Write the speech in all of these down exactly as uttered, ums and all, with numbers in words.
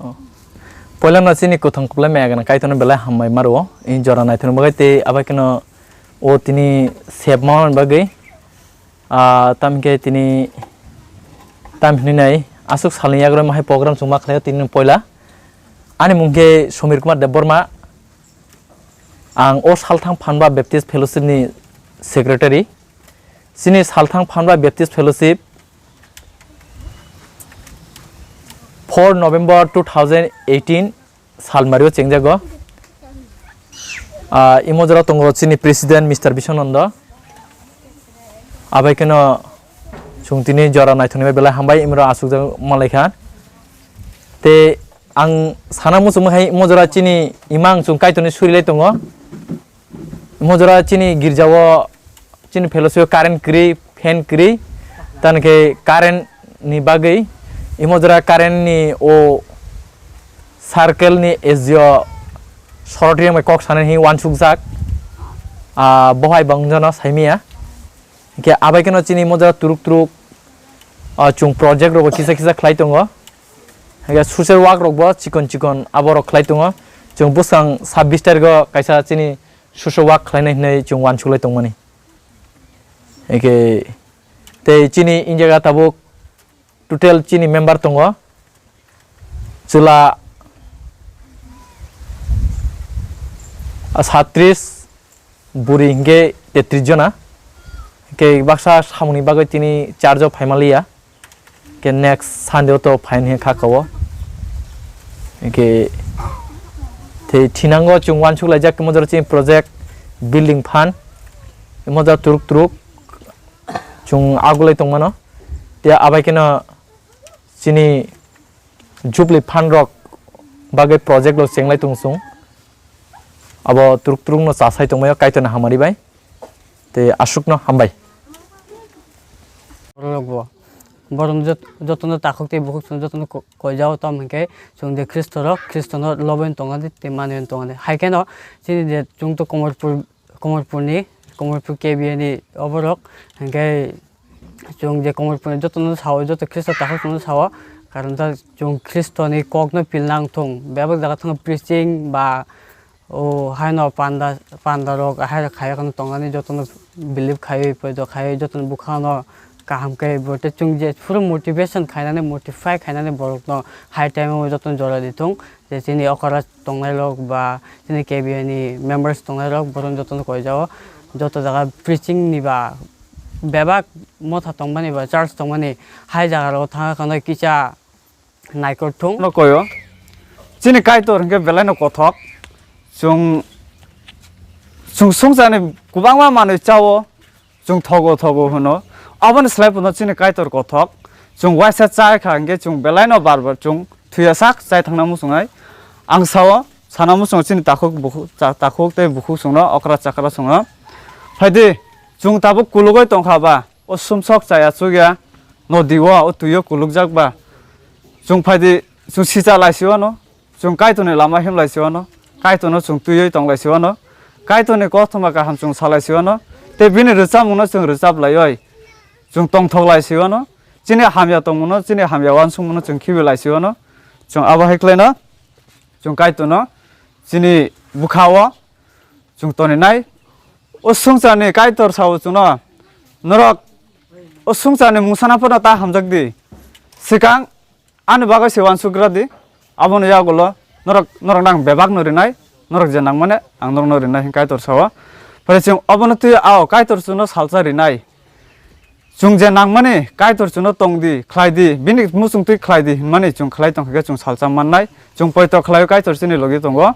Oh. Poilano chini kwthang kwplai maya gwnang Kaitorno belai hambai ma rwo. Ini jora naithokni bagwi tei abai kheno o tini sep ma bagwi, ah, tamkhe tini tam hinwi nai aswk salni yagrwi ma hai program chwng ma khlaio tini poila. Ani mung khe Somir Kumar Debbarma. Ang o Salthang Phanba Baptist Fellowship ni secretary. Chini Salthang Phanba Baptist Fellowship four November two thousand eighteen salmario chengjago. Ah, imo jora tongo chini president Mister Biswananda. Abai kheno chwng tini jora naithokni bai belai hambai imro asukjak malaikha. Te ang sana muchungma hai imo jora chini imang chwng Kaitorni surilai tongo. Imo jora chini girjao, chini fellowship o current kwrwi, fan kwrwi, tani khe current ni bagwi imo jora current ni o circle ni S D O sorotri bai kok sanani hi wansukjak, ah, bohai bangjono saimia. Hingkhe abai kheno chini imo jora turuk turuk, ah, chwng project rokbo kisa kisa khlai tongo. Hingkhe social work rokbo chikon chikon aborok khlai tongo. Chwng bwswng sabbish tarikgo kaisa chini social work khlainai hinwi chwng uansuklai tongmani. Hingkhe tei chini India tabuk total chini member tongo chwla satris, buri hingkhe tetris jona. Hingkhe baksa samungni bagwi tini charge o phaima liya. Hingkhe next Sunday o to phaini hingkhe kha kao. Hingkhe tei thinango chwng uansuk laijak tongma jora chini project building fund. Tongma jora turuk turuk chwng agulai tongmano. Tei abai kheno chini Jubilee fund rok bagwi project rok chenglai tong chwng. Abo turuk turuk no chasai tongmai o Kaitorni hamari bai. Tei aswkno hambai. Borok bo. Borok jot-, jotono takhuk tei bukhuk chwng jotono ko-, koijao tamo hwnkhe chwng je Khristo rok, Khristo no lobwi tongadi tei manwi tongadi. Hai kheno chini je chwng to Komorpur, Komorpurni, Komorpur K B A ni oborok hwnkhe chwng je Komorpurni jotono sao, joto Khristo takhuk chwngno sao, karon ta chwng Khristoni kokno pilna wngthung. Bebak jaga thangwi preaching ba o haino panda, panda rok hai rok khai kheno tongani jotono believe khaiwi poito khaiwi jotono bwkhano kaham khe bo tei chwng je phuru motivation khainani, modify khainani borokno hai time o jotono jora di thung je chini okora tongnai rok ba chini K B A ni members tongnai rok borok jotono koijao joto jaga preaching ni ba bebak motha tongmani ba church tongmani hai jaga rok thang khano kisa naikor thung. No koyo. Chini Kaitor hwnkhe belai no kothok. Chwng, chwng songchani kwbangma manwi chao. Chwng thogo thogo hwno. Aboni slai phano chini Kaitor kothok. Chwng waisa chai kha hwnkhe chwng belai no bar bar chwng thuya sak chai thangna muchungnai. Ang sao sana muchungo chini takhuk bukhuk, cha-, takhuk tei bukhuk chwngno okra chakra chwngno. Phaidi chwng tabuk kulugwi tongkha ba. O sumsok chaya chukya nodi o, o twi o kulukjak ba. Chwng phaidi, chwng sicha lai si wano, chwng Kaitorni lama him lai si wano, Kaitorno chwng twiwi tong lai si wano, Kaitorni kothoma kaham chwng sa lai si wano, tei bini rwchapmungno chwng rwchap laiwi, chwng tongthok lai si wano, chini hamya tongmungno, chini hamya uansukmungno chwng khibi lai si wano, chwng abo hai khlaino, chwng Kaitorno chini bwkha-o chwng toninai. O swngcharni Kaitor sao chwngno, norok o swngcharni mungsana phano ta hamjak di. Swkang ani bagwi se uansuk gra di. Aboni yagulo norok, norokno ang bebakno rinai, norok je nangmani ang norokno rinai hwn Kaitor sao. Phai chwng obono twi ao Kaitor chwngno salsa rinai. Chwng je nangmani Kaitor chwngno tong di, khlai di, bini muchung twi khlai di hwnmani chwng khlai tong khe chwng salsa mannai. Chwng poito khlaio Kaitor chini logi tongo.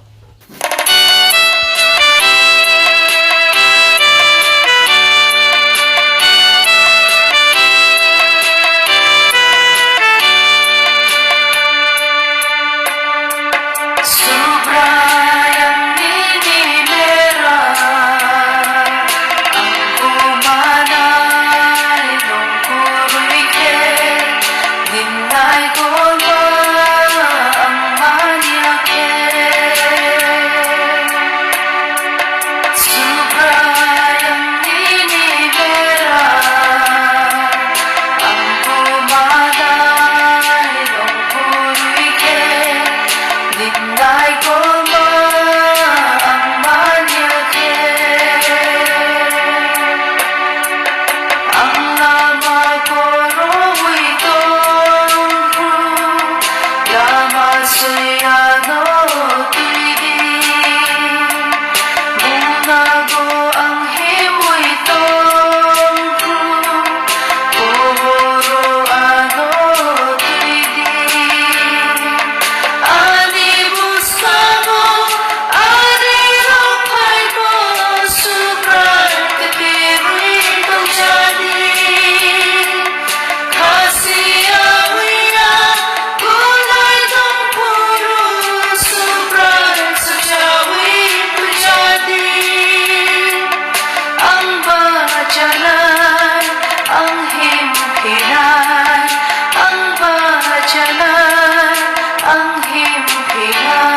Ama sui ano twi di, bungabo ang himwi tongkhu, pohoro ano twi di. Ani bwskango arirok phaibo Subrai kwthwi wngwi tongsa di. Khasiya wngya kunai tongphuru Subrai suchawi tujadi. Ang bachanar, ang him phinai, ang bachanar, ang him phinai.